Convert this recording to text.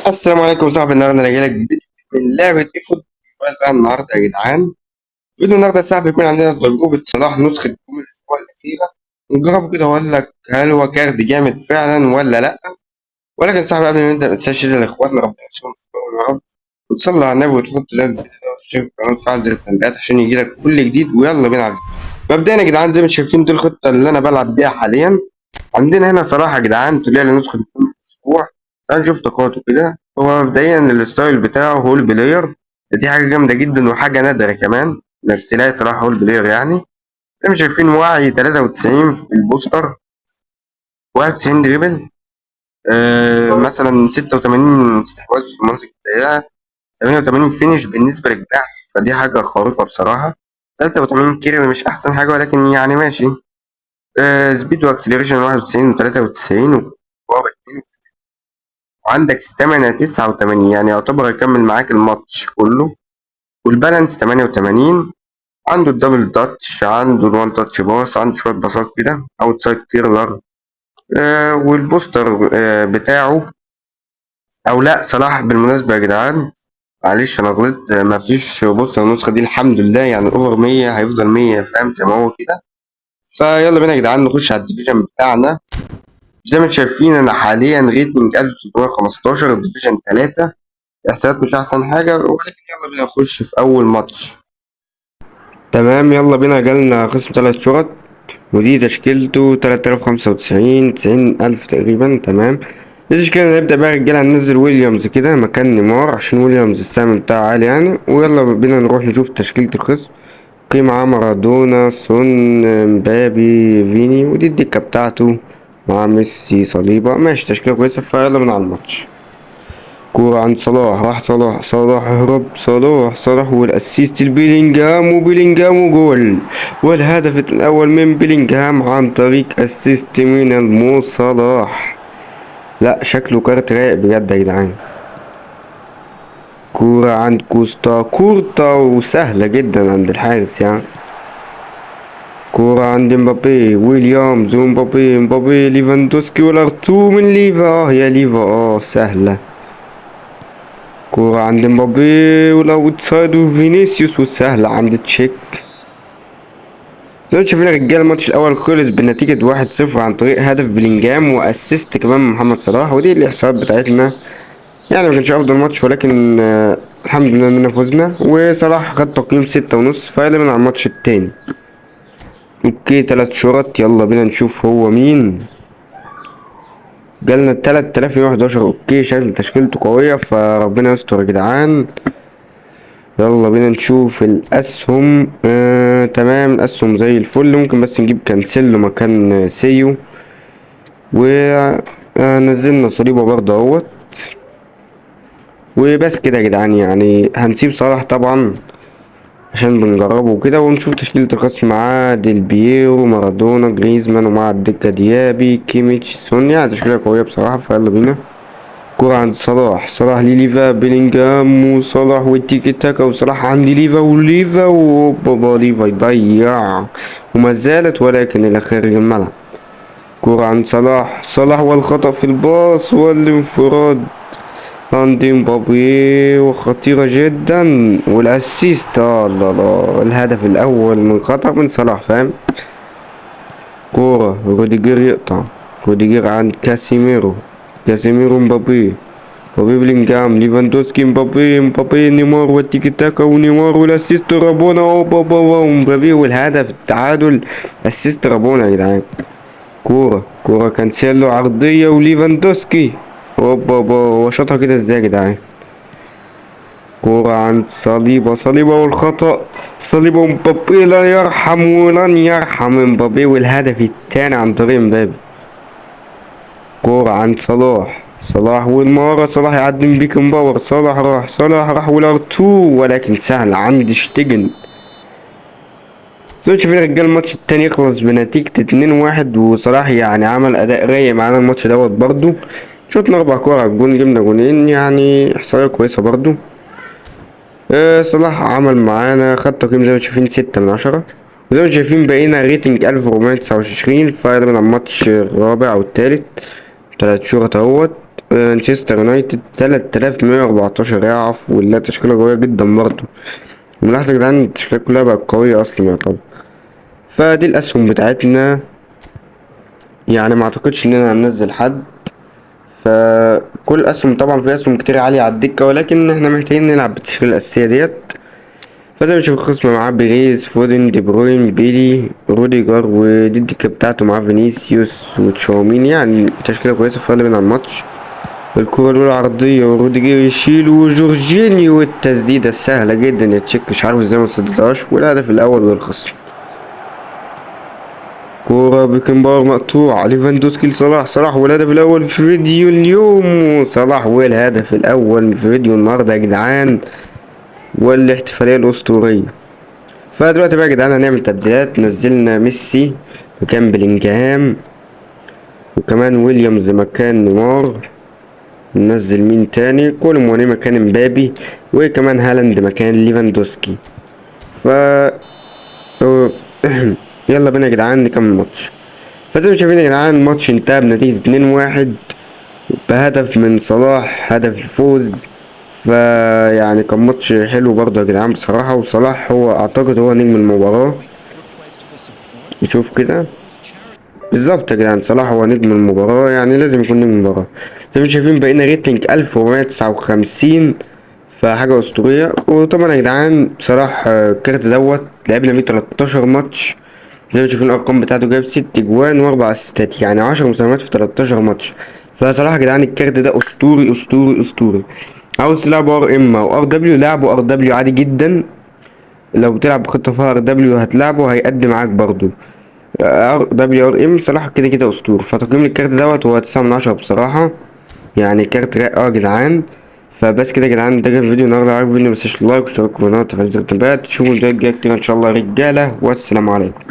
السلام عليكم صاحبي. النهارده انا جاي لك من لعبه eFoot بقى النهارده يا جدعان. فيديو النهارده يا صاحبي يكون عندنا تجربه صلاح نسخه من الاسبوع الاخيرة، نجربه كده واقول لك هل هو كارت جامد فعلا ولا لا. ولكن صاحبي قبل ما نبدا ما تنساش تدعي لاخواتنا ربنا يسلمهم يا رب، وتصلي على النبي وتحط like وتشترك في القناة وتفعل زر التنبيهات عشان يجيلك كل جديد. ويلا بينا على الفيديو. مبدئيا يا جدعان زي ما شايفين دي الخطة اللي انا بلعب بيها حاليا. عندنا هنا صلاح يا جدعان طلع لي نسخه الاسبوع، تعال نشوف طاقاته كده. هو مبدئيا ال style بتاعه hole player، دي حاجة جامدة جدا وحاجه نادرة كمان انك تلاقي صلاح hole player. يعني زي ما شايفين وعي 93 في ال booster، 91 dribble، مثلا 86 استحواذ في المناطق الضيقه، 88 finish بالنسبة للجناح، فدي حاجة خارقة بصراحه. 83 curl مش احسن حاجة ولكن يعني ماشي. Speed و acceleration 91 و 93 و 2، وعندك stamina 89، يعني يعتبر يكمل معاك الماتش كله. وال balance 88، عنده ال double touch، عنده ال one touch pass، عنده شوية باصات كده outside curler. وال booster بتاعه او لا. صلاح بالمناسبة يا جدعان معلش انا غلطت، مفيش booster النسخة دي الحمد لله، يعني over 100 هيفضل 100 فاهم زي ما هو كده. فيلا بينا يا جدعان نخش على ال division بتاعنا. زي ما انتم شايفين انا حاليا rating 1315 division 3، احصائيات مش احسن حاجة، ولكن يلا بينا نخش في اول ماتش. تمام يلا بينا. جالنا خصم 3 شرط ودي تشكيلته 3095، 90,000 تقريبا. تمام دي كده. نبدأ بقى يا رجالة، هننزل ويليامز كده مكان نيمار عشان ويليامز السهم بتاعه عالي يعني. ويلا بينا نروح نشوف تشكيلة الخصم. okay معاه مارادونا، سون، مبابي، فيني، ودي الدكة بتاعته مع ميسي، صليبة. ماشي تشكيلة كويسة. فيلا بينا على الماتش. كورة عند صلاح، راح صلاح، صلاح هرب، صلاح، صلاح وال assist لبيلينجهام، وبيلينجهام وجول، والهدف الأول من بيلينجهام عن طريق assist من المو صلاح. لا شكله كارت رايق بجد يا جدعان. كورة عند كوستا كورتا وسهلة جدا عند الحارس يعني. كورة عند مبابي، ويليامز ومبابي، مبابي ليفاندوسكي وال R2 من ليفا، يا ليفا سهلة. كورة عند مبابي وال outside وفينيسيوس وسهلة عند تشيك. زي ما شايفين يا رجالة الماتش الأول خلص بنتيجة 1-0 عن طريق هدف بلينجهام و assist كمان من محمد صلاح. ودي الإحصائيات بتاعتنا، يعني ما كانش أفضل ماتش ولكن الحمد لله إننا فزنا، وصلاح خد تقييم 6.5. فيلا بينا على الماتش التاني. okay 3 شرط، يلا بينا نشوف هو مين. جالنا 3111. okay شكل تشكيلته قوية فربنا يستر يا جدعان. يلا بينا نشوف الأسهم. تمام الأسهم زي الفل. ممكن بس نجيب كانسيلو مكان سيو، ونزلنا صليبة برضه اهوت. وبس كده يا جدعان، يعني هنسيب صلاح طبعا عشان بنجربه وكده، ونشوف تشكيلة الخصم. معاه ديل بييرو، مارادونا، جريزمان، ومع الدكة ديابي، كيميتش، سون، يعني تشكيلة قوية بصراحة. فيلا بينا. كرة عند صلاح، صلاح لليفا، بيلينجهام وصلاح والتيكي تاكا، وصلاح عند ليفا وليفا وبابا ليفا يضيع وما زالت ولكن إلى خارج الملعب. كرة عند صلاح، صلاح والخطأ في الباص والانفراد عند مبابي وخطيرة جدا، وال assist الله الله، الهدف الأول من خطأ من صلاح فاهم. كورة روديجير يقطع، روديجير عند كاسيميرو، كاسيميرو مبابي، مبابي بلينجهام، ليفاندوسكي، مبابي، مبابي نيمار والتيكي تاكا ونيمار وال assist رابونا، اوبا ومبابي والهدف التعادل assist رابونا يا جدعان. كورة، كورة كانسيلو عرضية وليفاندوسكي، اوبا هو شاطها كده ازاي يا جدعان. كورة عند صليبة، صليبة والخطأ، صليبة ومبابي لا يرحم ولن يرحم مبابي، والهدف التاني عن طريق مبابي. كورة عند صلاح، صلاح والمهارة، صلاح يعدي من بيكن باور، صلاح راح، صلاح راح وال R2 ولكن سهل عند شتيجن. دول شايفين يا رجالة الماتش التاني يخلص بنتيجة 2-1، وصلاح يعني عمل أداء رايق معانا الماتش دوت برضو. شوطنا 4 كور على الجون، جبنا جونين، يعني إحصائية كويسة برضو. صلاح عمل معانا خد تقييم زي ما شايفين 6 من 10، وزي ما شايفين بقينا rating 1429. فيلا بينا على الماتش الرابع أو التالت، 3 شوط اهوت. مانشستر يونايتد 3114. يعرف ولا تشكيلة قوية جدا برضه. ملاحظة يا جدعان التشكيلات كلها بقت قوية أصلا يعتبر. فدي الأسهم بتاعتنا، يعني ما أعتقدش إننا هننزل حد. فكل أسهم طبعا في أسهم كتير عالية على الدكة، ولكن احنا محتاجين نلعب بالتشكيلة الأساسية ديت. فزي ما شوف الخصم معاه بيريز، فودن، دي بروين، بيلي، روديجر، ودي الدكة بتاعته معاه فينيسيوس وتشاوميني. يعني تشكيلة كويسة. فيلا بينا على الماتش. الكرة الأولى عرضية وروديجر يشيل وجورجينيو، والتسديدة السهلة جدا يا تشيك، مش عارف ازاي ما صدتهاش. والهدف الأول للخصم. كورة بيكنباور مقطوع، ليفاندوسكي لصلاح، صلاح والهدف الأول في فيديو اليوم، صلاح والهدف الأول في فيديو النهاردة يا جدعان، والاحتفالية الأسطورية. فدلوقتي بقى يا جدعان هنعمل تبديلات. نزلنا ميسي مكان بلينجهام، وكمان ويليامز مكان نيمار. ننزل مين تاني؟ كولومواني مكان مبابي، وكمان هالاند مكان ليفاندوسكي. ف يلا بينا يا جدعان نكمل الماتش. فزي ما شايفين يا جدعان الماتش انتهى بنتيجة 2-1 بهدف من صلاح، هدف الفوز. فيعني كان ماتش حلو برضه يا جدعان بصراحة، وصلاح هو اعتقد هو نجم المباراة. نشوف كده بالظبط يا جدعان، صلاح هو نجم المباراة، يعني لازم يكون نجم المباراة. زي ما شايفين بقينا rating 1459، فحاجة أسطورية. وطبعا يا جدعان صلاح الكارت دوت لعبنا بيه 13 ماتش، زي ما شايفين الأرقام بتاعته، جايب 6 جوان وأربع أسيستات، يعني 10 مساهمات في 13 ماتش. فصراحة يا جدعان الكارت ده أسطوري أسطوري أسطوري. عاوز تلعبه RM أو RW، لعبه RW عادي جدا. لو بتلعب بخطة فيها RW هتلعبه هيقدم معاك برضو RW RM. صراحة كده كده أسطوري. فتقييم الكارت دوت هو 9 من 10 بصراحة، يعني كارت رايق أوي يا جدعان. فبس كده يا جدعان، ده كان فيديو النهارده. عجبك الفيديو متنساش like واشتراك في القناة وتفعيل زر التنبيهات، تشوفوا الفيديوهات الجاية كتير إن شاء الله يا رجالة. والسلام عليكم.